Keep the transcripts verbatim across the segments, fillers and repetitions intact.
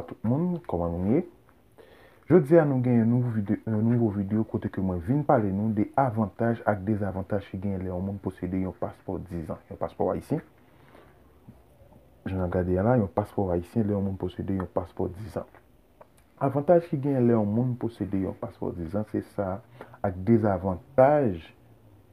Tout moun, kòman nou ye? Jodi a nou gen yon nouvo videyo, yon nouvo videyo kote ke mwen vin pale nou de avantaj ak dezavantaj ki genyen lè yon moun posede yon paspò dizan, yon paspò ayisyen. Jan n ap gade a la, yon paspò ayisyen, lè yon moun posede yon paspò dizan. Avantaj ki genyen lè yon moun posede yon paspò dizan, se sa, ak dezavantaj,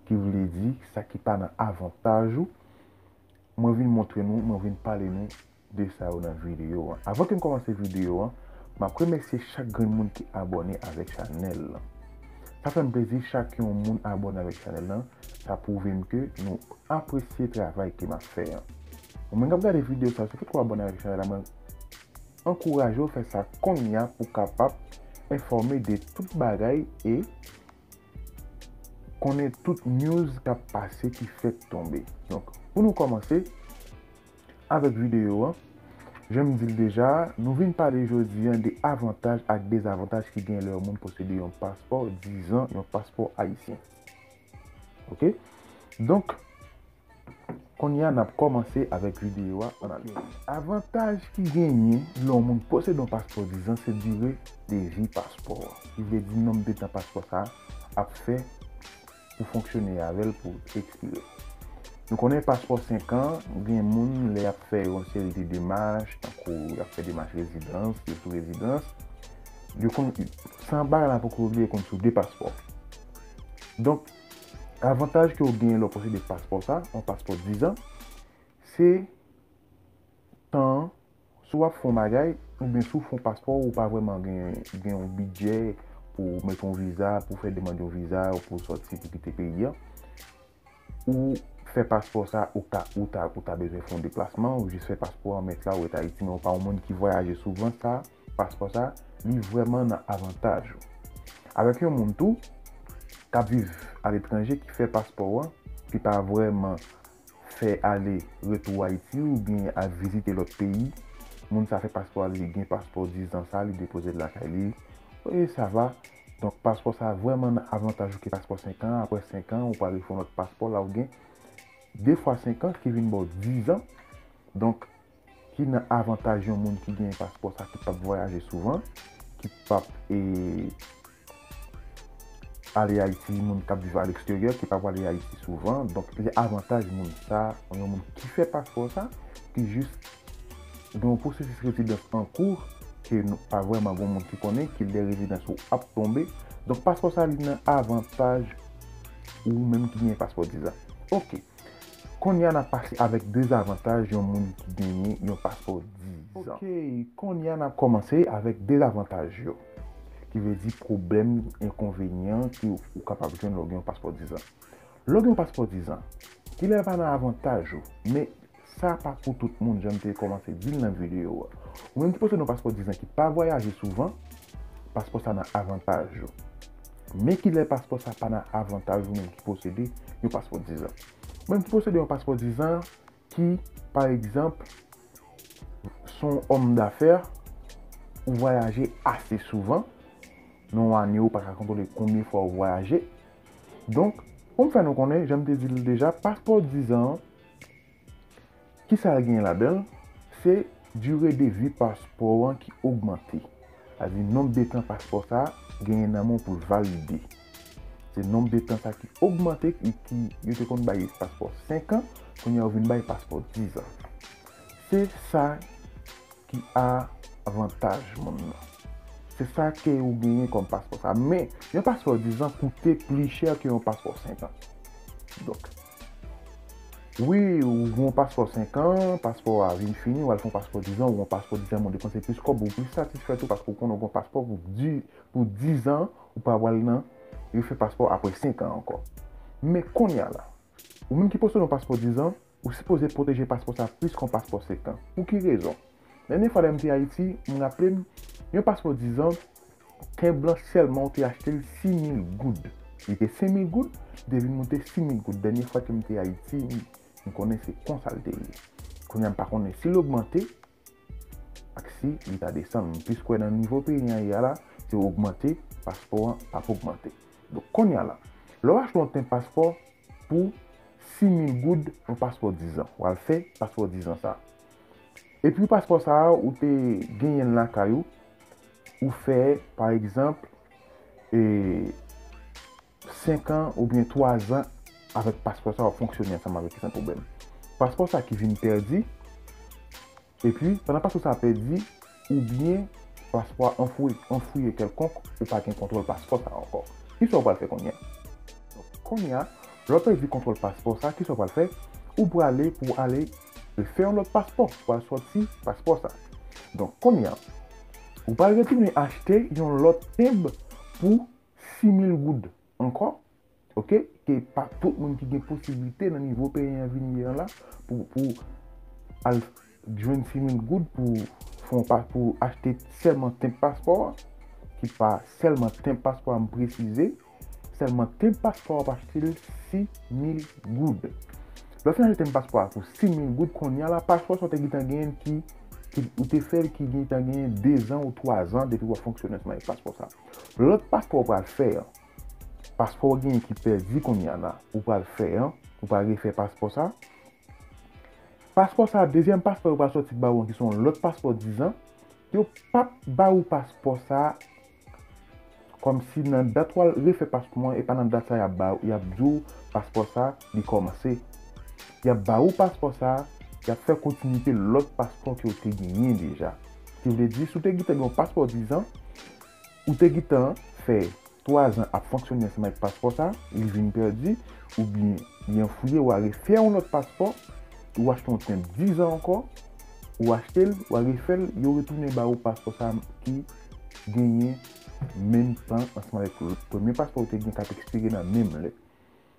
ki vle di sa ki pa nan avantaj ou. Mwen vin montre nou, mwen vin pale nou de sa yo nan videyo a. Avan ke m kòmanse videyo a, m ap remèsye chak grenn moun ki abòne avèk chanèl lan. Sa fè m plezi chak yon moun abòne avèk chanèl lan. Sa pwouve m ke nou apresye travay ke m ap fè an. Ou menm k ap gade videyo sa, si w potko abòne avèk chanèl la, mwen ankouraje w fè sa kounye a pou w kapab enfòme de tout bagay e konnen tout news k ap pase ki fèk tonbe. Donk, pou nou kòmanse avèk videyo an, jan m di l deja, nou vin pale jodi an de avantaj ak dezavantaj ki gen lè yon moun posede yon paspò dizan, yon paspò ayisyen. Oke? Donk, kounye a n ap kòmanse avèk videyo a, ann ale. Avantaj ki genyen lè yon moun posede yon paspò dizan, se dire de vi paspò a. Ki vle di nonb de tan paspò sa a ap fè pou fonksyone avè l pou ekspire. Nou konnen paspò senk an, gen moun lè y ap fè yon seri de demach, tankou y ap fè demach rezidans, yo sou rezidans, yo konn, san bagay la poko regle, yo konn sou de paspò. Donk, avantaj ke w genyen lè w posede paspò sa, yon paspò dizan, se tan an, si w ap fè yon bagay, oubyen si w fè yon paspò, ou pa vrèman gen, gen yon bidjè pou w mete yon viza, pou w fè demann yon viza, pou w sòti, pou w kite peyi a. Ou fè paspò sa, ou ta, ou ta, ou ta bezwen fè yon deplasman, ou jis fè paspò an, mèt la, ou ret Ayiti, men ou pa yon moun ki vwayaje souvan, sa, paspò sa, li vrèman nan avantaj ou. Avèk yon moun tou, k ap viv aletranje, ki fè paspò an, ki pa vrèman fè ale retou Ayiti oubyen al vizite lòt peyi, moun sa fè paspò a, li gen paspò dizan sa, li depoze l lakay li, e sa va. Donk, paspò sa vrèman nan avantaj ou ke paspò senk an. Apre senk an, ou pral refè yon lòt paspò, la ou gen de fwa senk an ki vin ba w dizan. Donk, ki nan avantaj yon moun ki gen paspò sa, ki p ap vwayaje souvan, ki p ap, e, ale Ayiti, moun k ap viv aleksteryè, ki p ap ale Ayiti souvan. Donk, li avantaj moun sa, yon moun ki fè paspò sa, ki jis gen yon pwosesis rezidans an kou, ke nou pa vrèman gen moun ki konnen ki lè rezidans ou ap tonbe. Donk, paspò sa, li nan avantaj ou menm ki gen paspò dizan. Oke. Kounye a n ap pase avèk dezavantaj yon moun ki genyen yon paspò dizan. Oke, kounye a n ap kòmanse avèk dezavantaj yo. Ki vle di pwoblèm, enkonvenyan ki ou kapab jwenn lè w gen yon paspò dizan. Lè w gen yon paspò dizan, kilè l pa nan avantaj ou, men sa pa pou tout moun, jan m te kòmanse di l nan videyo a. Ou menm ki posede yon paspò dizan ki pa vwayaje souvan, paspò sa nan avantaj ou. Men kilè paspò sa pa nan avantaj ou menm ki posede yon paspò dizan. Ou menm ki posede yon paspò dizan ki, pa egzanp, s on òm dafè, ou vwayaje ase souvan, nan yon ane ou pa ka kontwole konbyen fwa ou vwayaje. Donk, pou m fè nou konnen, jan m te di l deja, paspò dizan an, kisa l genyen ladan l? Se dire de vi paspò an ki ogmante. Sa di nonb de tan paspò sa a genyen nan men w pou l valide. Se nonb de tan sa ki ogmante, ki, ki yo te konn bay paspò senk an, kounye a yo vin bay paspò dizan. Se sa ki avantaj moun nan. Se sa ke ou genyen kòm paspò sa. Men, yon paspò dizan koute pli chè ke yon paspò senk an. Donk, wi, ou gen yon paspò senk an, paspò a vin fini, ou al fè yon paspò dizan, ou gen yon paspò dizan, men ou depanse plis kòb, ou plis satisfè tou, paske ou konnen ou gen yon paspò pou di, pou dizan, ou pa pral nan refè paspò apre senk an ankò. Men kounye a la, ou menm ki posede yon paspò dizan, ou sipoze pwoteje paspò sa plis ke yon paspò senk an. Pou ki rezon? Dènye fwa lè m te Ayiti, m raple m, yon paspò dizan, tenb lan sèlman ou te achte l sis mil goud. Li te senk mil goud, li te vin moute sis mil goud. Dènye fwa ke m te Ayiti, m, m konnen se konsa l te ye. Kounye a m pa konnen si l ogmante ak si li ta desann. M plis kwè nan nivo peyi an ye a la, se ogmante, paspò an ap ogmante. Donk, kounye a la, lè w achte yon tenb paspò pou sis mil goud, yon paspò dizan, w al fè paspò dizan sa. Epi paspò sa a, ou te genyen l lakay ou, ou fè, pa egzanp, e, senk an oubyen twa zan avèk paspò sa a, w ap fonksyone ansanm avèk li san pwoblèm. Paspò sa a ki vin pèdi, epi pandan paspò sa a pèdi, oubyen paspò a anfouye, anfouye kèlkonk, ou pa gen kontwòl paspò sa a ankò. Kisa w pral fè kounye a? Kounye a, lè w pèdi kontwòl paspò sa a, kisa w pral fè? Ou prale pou w ale fè yon lòt paspò, pou w al sòti paspò sa a. Donk, kounye a, ou pral retounen achte yon lòt tenb pou sis mil goud ankò, oke? Ke pa tout moun ki gen posiblite nan nivo peyi an vin ye an la pou, pou al jwenn sis mil goud pou fè yon pa, pou achte sèlman tenb paspò a, ki pa sèlman tenb paspò a, m presize, sèlman tenb paspò a, w ap achte l sis mil goud. Lè w fin achte tenb paspò a pou sis mil goud, kounye a la, paspò sa w te gentan genyen ki, ki, ou te fè l ki gentan genyen de zan ou twa zan depi w ap fonksyone ansanm avèk paspò sa. Lòt paspò w pral fè an, paspò w genyen ki pèdi kounye a la, ou pral fè an, ou pral refè paspò sa. Paspò sa, dezyèm paspò yo pral sòti ba ou an, ki se yon lòt paspò dizan, yo p ap ba ou paspò sa kòmsi nan dat w al refè paspò an, e pa nan dat sa y ap ba ou, y ap di w paspò sa, li kòmanse. Y ap ba ou paspò sa, y ap fè kontinite lòt paspò ke w te genyen deja. Ki vle di, si w te gentan gen yon paspò dizan, ou te gentan fè twa zan ap fonksyone ansanm avèk paspò sa, li vin pèdi, oubyen li anfouye, w a refè yon lòt paspò, ou achte yon tenb dizan ankò, ou achte l, w a refè l, yo retounen ba ou paspò sa ki genyen menm tan ansanm avèk premye paspò ou te gen k ap ekspire nan menm lè.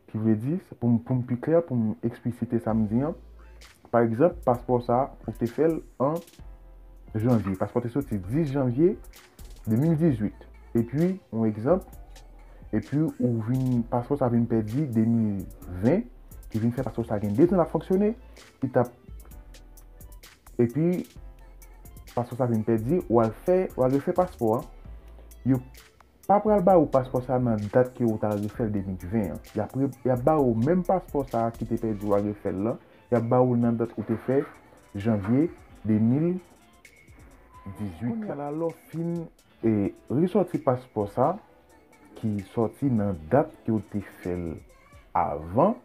Ki vle di, pou m, pou m pi klè, pou m eksplisite sa m di an, pa egzanp, paspò sa, ou te fè l an janvye. Paspò te soti dis janvye de mil dizuit. Epi, yon egzanp, epi ou vin, paspò sa vin pèdi de mil ven, ki vin fè paspò sa gen de tan l ap fonksyone, ki t ap, epi paspò sa vin pèdi, w al fè, w al refè paspò a. Yo pa pral ba ou paspò sa nan dat ke ou t al refè l de mil ven an. Y ap re-, y ap ba ou menm paspò sa ki te pèdi w al refè l lan, y ap ba ou l nan dat ou te fè janvye de mil dizuit. Kounye a la, lè w fin, e, resòti paspò sa ki sòti nan dat ke w te fè l avan,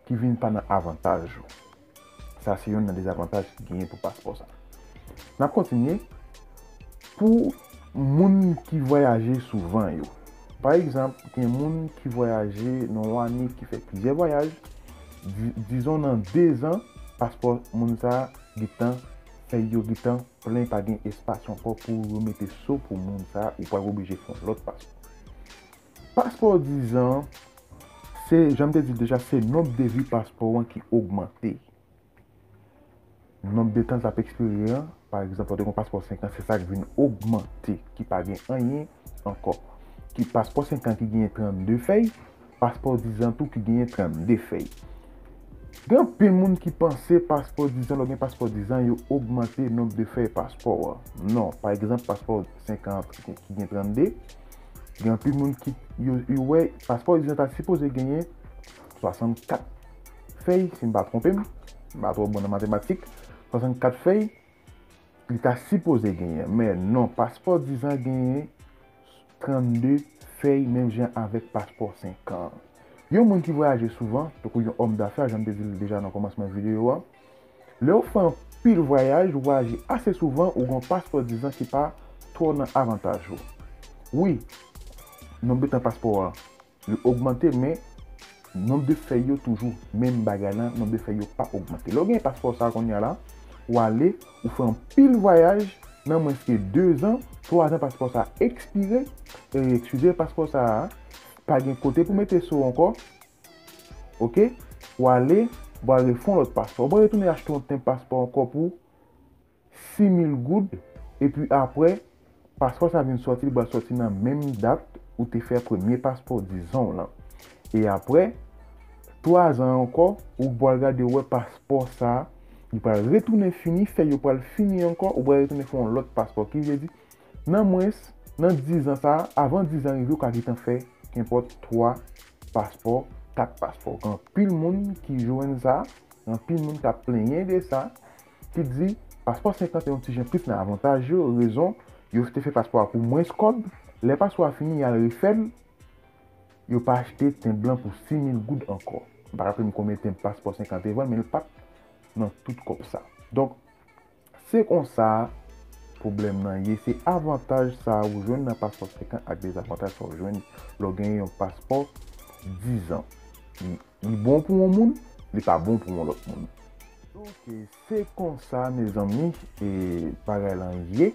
ki vin pa nan avantaj ou. Sa se youn nan dezavantaj ki genyen pou paspò sa. N ap kontinye. Pou moun ki vwayaje souvan yo, pa egzanp, gen moun ki vwayaje nan yon ane, ki fè plizyè vwayaj, di-, dizon nan de zan, paspò moun sa gentan fèy yo gentan plen, pa gen espas ankò pou yo mete so pou moun sa, ou pral oblije fè yon lòt paspò. Paspò dizan, se, jan m te di l deja, se nonb de vi paspò an ki ogmante. Nonb de tan l t ap ekspire an, pa egzanp, lè w te gen yon paspò senk an, se sa k vin ogmante, ki pa gen anyen ankò. Ki paspò senk an ki genyen trannde fèy, paspò dizan tou ki genyen trannde fèy. Gen anpil moun ki panse paspò dizan, lè w gen paspò dizan, yo ogmante nonb de fèy paspò an. Non, pa egzanp, paspò senk an ki gen trannde, gen anpil moun ki, yo, yo wè paspò dizan ta sipoze genyen swasannkat fèy, si m pa twonpe m, m pa twò bon nan matematik, swasannkat fèy, li ta sipoze genyen. Men non, paspò dizan genyen trannde fèy, menm jan avèk paspò senk an. Yon moun ki vwayaje souvan, tankou yon òm dafè, jan m te di l deja nan kòmansman videyo a, lè w fè anpil vwayaj, ou vwayaje ase souvan, ou gen yon paspò dizan ki pa twò nan avantaj ou. Wi, nonb de tan paspò a li ogmante, men nonb de fèy yo toujou menm bagay la, nonb de fèy yo pa ogmante. Lè w gen paspò sa kounye a la, ou ale, ou fè anpil vwayaj, nan mwens ke de zan, twa zan paspò sa ekspire, e, eskize, paspò sa pa gen kote pou mete so ankò, oke, ou ale, ou al refè yon lòt paspò. Ou pral retounen achte yon tenb paspò ankò pou sis mil goud, epi apre, paspò sa vin sòti, li pral sòti nan menm dat ou te fè premye paspò dizan w lan. E apre, twa zan ankò, ou pral gade, ou wè paspò sa, li pral retounen fini, fèy yo pral fini ankò, ou pral retounen fè yon lòt paspò. Ki vle di, nan mwens, nan dizan sa, avan dizan rive, ou ka gentan fè kenpòt twa paspò, kat paspò. Gen anpil moun ki jwenn sa, gen anpil moun k ap plenyen de sa, ki di, Paspò senk lan te yon ti jan plis nan avantaj yo, rezon, yo te fè paspò a pou mwens kòb, lè paspò a fini, y al refè l, yo pa achte tenb lan pou sis mil goud ankò. M pa raple m konbyen tenb paspò senk lan te vann, men l pa t nan tout kòb sa. Donk, se konsa pwoblèm nan ye, se avantaj sa ou jwenn nan paspò senk lan ak dezavantaj sa ou jwenn lè w genyen yon paspò diz an. Li, li bon pou yon moun, li pa bon pou yon lòt moun. Ok, se konsa, mezanmi, e bagay lan ye.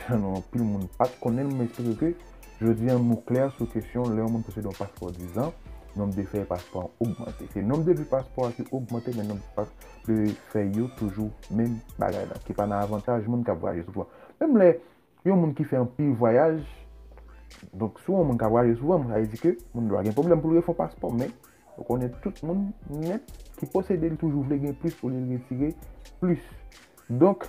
Jan nou anpil moun pa t konnen l, m espere ke jodi a nou klè sou kesyon lè yon moun posede yon paspò diz an, nonb de fèy paspò an ogmante. Se nonb de fèy paspò a ki ogmante, men nonb pa-, de fèy yo toujou menm bagay la, ki pa nan avantaj moun k ap vwayaje souvan. Menm lè yon moun ki fè anpil vwayaj, donk, si w yon moun k ap vwayaje souvan, sa vle di ke moun dwa gen pwoblèm pou l refè yon paspò, men ou konnen tout moun nèt ki posede l toujou vle gen plis olye l retire plis. Donk,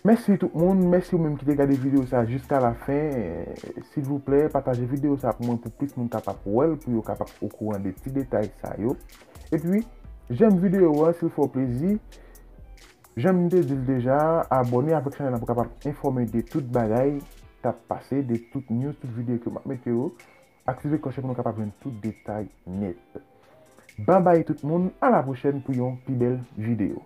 mèsi tout moun, mèsi ou menm ki te gade videyo sa jiska la fen. Silvouplè, pataje videyo sa pou mwen, pou plis moun kapab wè l, pou yo kapab okouran de ti detay sa yo. Epi, jèm videyo a, si l fè w plezi. Jan m te di l deja, abòne avèk chanèl la pou kapab enfòme de tout bagay k ap pase, de tout news, tout videyo ke m ap mete yo. Aktive klòch la pou nou kapab jwenn tout detay nèt. Babay tout moun, a la pwochèn pou yon pi bèl videyo.